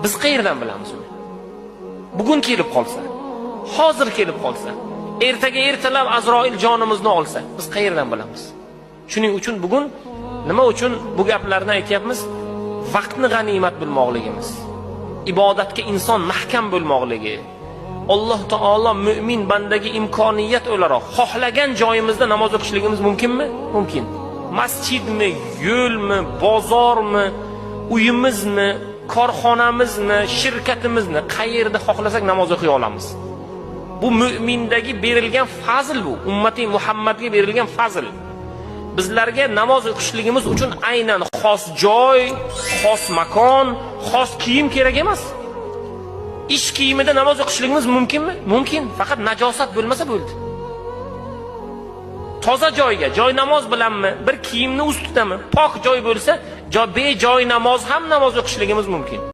Biz qayerdan bilamiz uni? Bugun kelib qolsa, hozir kelib qolsa, ertaga ertalab Azroil jonimizni olsa, biz qayerdan bilamiz? Shuning uchun bugun nima uchun bu gaplarni aytyapmiz? Vaqtni g'animat bilmoqligimiz, ibodatga inson mahkam bo'lmoqligi. Alloh taolo mo'min bandaga imkoniyat o'laroq xohlagan joyimizda namoz o'qishligimiz mumkinmi? Mumkin. Masjidmi, yo'lmi, bozormi, uyimizmi, korxonamizmi, shirkatimizni, qayerda xohlasak namoz o'qiy olamiz. Bu mo'mindagi berilgan fazl bu, ummati Muhammadga berilgan fazl. Bizlarga namoz o'qishligimiz uchun aynan xos joy, xos makon, xos kiyim kerak emas. Ish kiyimida namoz o'qishligimiz mumkinmi? Mumkin. Faqat najosat bo'lmasa bo'ldi. Toza joyga, joy namoz bilanmi, bir kiyimni ustidami, pok joy bo'lsa, joy bejoy namoz ham namoz o'qishligimiz mumkin.